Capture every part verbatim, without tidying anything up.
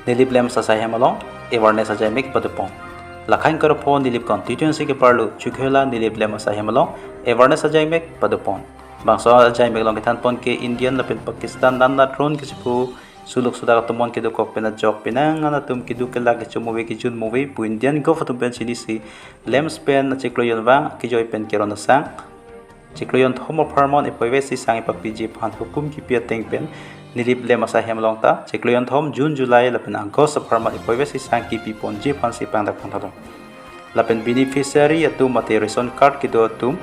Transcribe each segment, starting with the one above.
Nilip LAMPS asai hem along awareness ajaimek padopon. Lakhain Karupho Nilip constituency keparlo Chukhola Nilip LAMPS asai hem along awareness ajaimek padopon. Bangso ajaimek along kethanpon ke Indian lapen Pakistan nana drone kesipu suluk sudak atum mon kedokok pen ajok penang an atum keduk kelak kecho move kejun move pu Indian Gov atum pen chinisi LAMPS pen achiklo jonvang kejoi pen keron asang chiklo jonthom apharman iphoivesi sang ipapiji aphan hukum kipi ateng pen Nilip LAMPS asai hem along ta chiklo jonthom June, July lapen August apharman iphoivesi sang kipi ponji aphansi pangdak pangthalo. Lapen beneficiary atum mate ration card kedo atum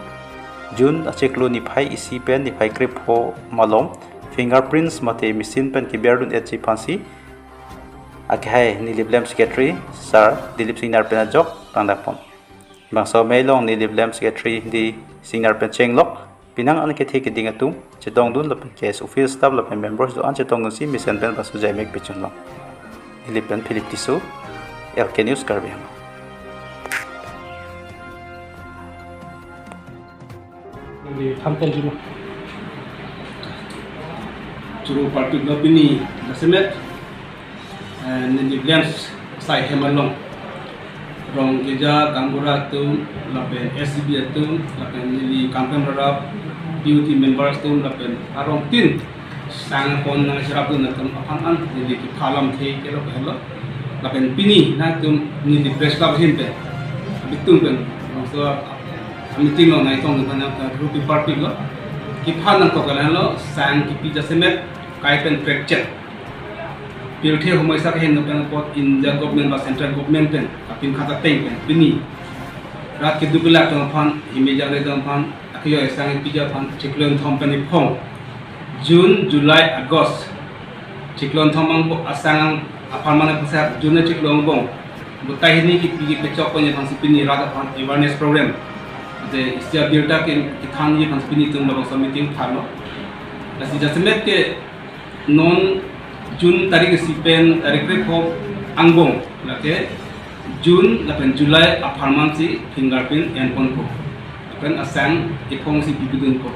June achiklo niphai isi pen niphai krepho malom fingerprints mate machine pen keberdun etji aphansi akehai Nilip LAMPS secretary Sir Dilip Singnar pen ajok pangdakpon. Bangso amei along Nilip LAMPS secretary Dilip Singnar pen chenglok penang an kethe keding atum chetongdun lapen KSA office staff lapen members do-an chetongdunsi mesen pen bangso ajaimek pechunlong. Nilip pen Philip Tisso, L K News Karbi Anglong. Neli thanpon jima. Choro parpiklo pini jasemet, eh, Nilip LAMPS asai hem along rong keja gaonbura atum lapen S G B atum lapen neli campaign rap, P U T members atum lapen arongtin sang pon nangcherapdun atum aphan an neli kepha lamthe kelo kelo. Lapen pini nangtum neli press club ahin pen, abitung pen, bangso meeting along nangtong pen nang rupi parpiklo. Kepha nangkok kali henlo, sang kipi jasemet kai pen krekchet. Pirthe humoi sak ahin pen apot India government ba central government pen kapin khata ateng pen pini rat keduk kelak atum aphan, himi jangre atum aphan, akejoi asang piji aphan chiklo jonthom pen iphong June, July, August, chiklo jonthom angbong asang apharman apusar June chiklo angbong butai hini kipi kepechok ponji aphansi pini rat aphan awareness program, je isi abirta ke kethanji aphansi pini itum labangso meeting thanlo. Lasi jasemet ke non June tarik isi pen tarik krepho angbong lake June lapen July apharmansi fingerprint enponpo. Lapen asang iphongsi pipidunpo.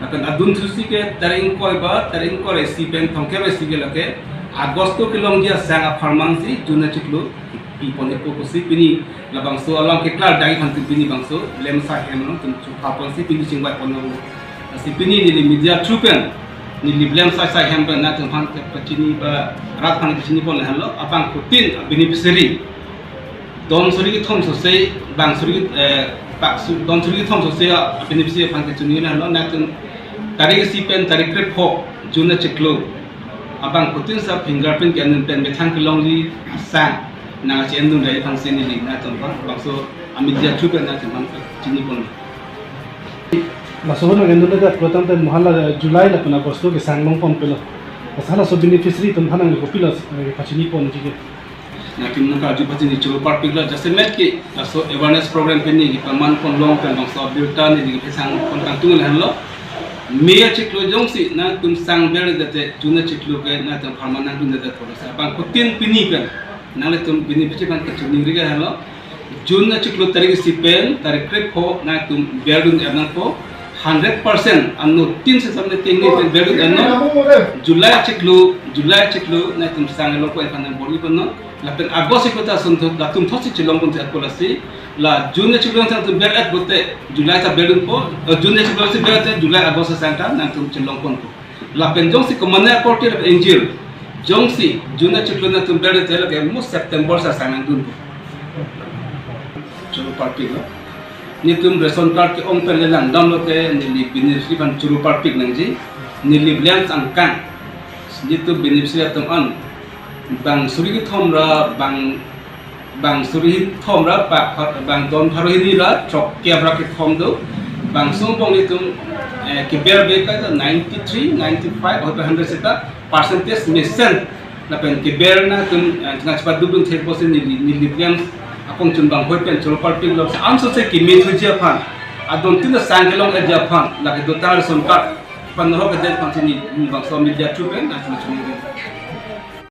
Lapen adunthusi ke tarik ingkoi ba tarik ingkoi isi pen thomkep isi ke lake Agosto kelongji asang apharmansi June achiklo pipon ipo pusi pini labangso alam keklar dai aphansi pini bangso LAMPS asai hem along itum chupha ponsi pini chingvai ponlo. Lasi pini neli media through pen neli LAMPS asai hem pen nangtum aphan pachini ba rat aphan pachini pon lahenlo, abangphutin beneficiary don suri kethom sose bang suri, eh, pak su-, don suri kethom sose beneficiary aphan kachini lahenlo, nangtum tarik isi pen tarik krepho June achiklo abangphutin sa fingerprint ke-en pen methang kelongji asang nangche-endun dai aphansi neli nangtum aphan bangso amedia through pen nangtum aphan chini pon. Laso nang-endunde dat kotang pen mo hala July lapen Agosto ke sang longpon pelo. Asa laso beneficiary atum aphan nangli kopilo, eh, pachini ponji ke? Nangtum nangkarju pachini choro parpiklo jasemet ke laso awareness program pini kepaman pon long pen bangso abirta neli kesang pon kangtung lahenlo. May achiklo jongsi nangtum sang berdunde te June achiklo ke nangtum apharman nangdunde te pulo sa abangphutin pini pen nanglitum beneficiary aphan kachini ri ke lahenlo. June achiklo tarik isi pen tarik krepho nangtum berdun er nangpo, hundred percent anuttin se samne tengne pen berdun er nang. July achiklo, July achiklo nangtum sang longpo aphan nangbor-i ponnon. Lapen August achiklo ta sun tho, latum thotsi chelong ponsi ako lasi. La June achiklo nangtum ber-et pote July ta berdunpo, eh, June achiklo si ber-et te July August asang ta nangtum chelong ponpo. Lapen jongsi komatne akorte lapen ingjir jongsi June achiklo nangtum ber-et te lake mo September asang nangdunpo. Choro parpiklo. Nelitum ration card ke-ong pen le langdamlo te neli beneficiary aphan choro parpik nangji. Neli LAMPS angkang nelitum beneficiary atum an bang suri kethom ra bang bang suri kethom ra pak bang don pharo hini ra chok kep ra kethom do. Bangso angbong nelitum, eh, keber bek ta ninety three, ninety five, or hundred seta percentage mesen. Lapen keber nangtum, eh, nangchepadukdun thekpo si neli, neli LAMPS akong chunbang hoi pen choro parpiklo. Anso se keme thuji aphan, adon tin asang kelong-etji aphan, lake dotang ration card panorok edet aphansi neli bangso media through pen nangchini chini.